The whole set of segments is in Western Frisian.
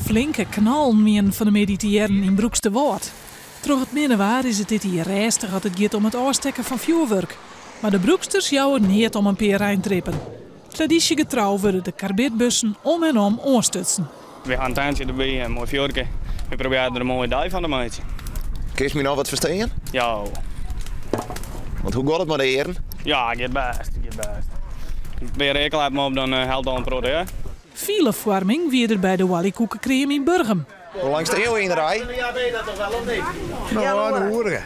Flinke knallen wienen fan 'e middei te hearren yn Broeksterwâld. Troch it minne waar is it dit jier rêstich as it giet om it ôfstekken fan fjoerwurk. Mar de Broeksters jouwe neat om in pear reintrippen. Tradysjegetrou wurde de karbidbussen om en om oanstutsen. Wy ha in tintsje derby en in moai fjoerke. Wy probearje der in moaie dei fan te meitsjen. Kinst my noch wat ferstean? Ja. Want hoe giet it mei de earen? Ja, giet bêst, giet bêst. In pear earkleppen op, dan helpt al in protte, hè? Filefoarming wie der by de oaljekoekekream yn Burgum. Hoe lang stean jo yn de rij? No, in oere.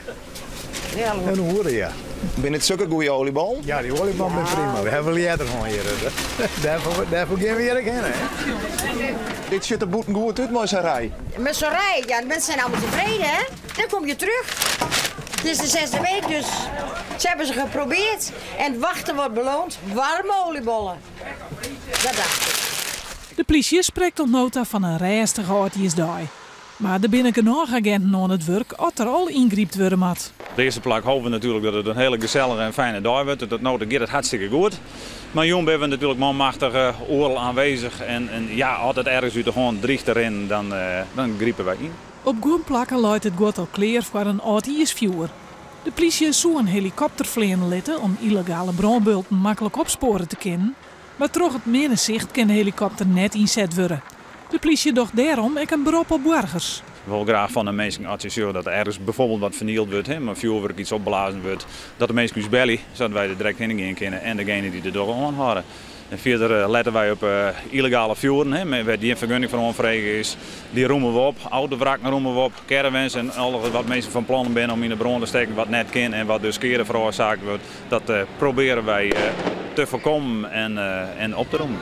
In oere, ja. Binne it sukke goede oliebollen? Ja, dy oliebollen binne prima. We hawwe wol earder hân hjir. Dêrfoar, dêrfoar gean we hjir ek hinne. Dit sjocht der bûten goed út mei sa'n rij. Met zo'n rij, ja, de mensen zijn allemaal tevreden, hè? Dan kom je terug. Het is de zesde week, dus ze hebben ze geprobeerd. En het wachten wordt beloond. Warme oliebollen. Dat dacht ik. De plysje sprekt oant no ta fan in rêstige âldjiersdei. Mar der binne genôch aginten oan it wurk as der al yngrypt wurde moat. Op de earste plak hoopje we natuerlik dat it in hiele gesellige en fijne dei wurdt. Tot no ta giet it hartstikke goed. Mar jûn binne we natuerlik manmachtich oeral aanwezig. En ja, as it ergens út de hân driget te rinnen, dan gripe wy yn. Op guon plakken leit it guod al klear foar in âldjiersfjoer. De plysje soe in helikopter fleane litte om yllegale brânbulten maklik opspoare te kinnen. Mar troch it minne sicht kin de helikopter net ynset wurde. De plysje docht dêrom ek in berop op boargers. We wolle graach fan de minsken as se sjogge dat der ergens bijvoorbeeld wat fernield wurdt, hè, mei fjoerwurk iets opblazen wurdt, dat de minsken ús belje, sadat wy der direkt hinne gean kinne en degene dy't it dogge oanhâlde. En fierder lette wy op yllegale fjoeren, hè, wêr't gjin fergunning foar oanfrege is. Dy rûme we op, autowrakken rûme we op, caravans en alles wat minsken fan plannen binne om yn de brân te stekken wat net kin en wat dus skea feroarsaakt wurdt, dat probearje wy te foarkommen en op te rûmen.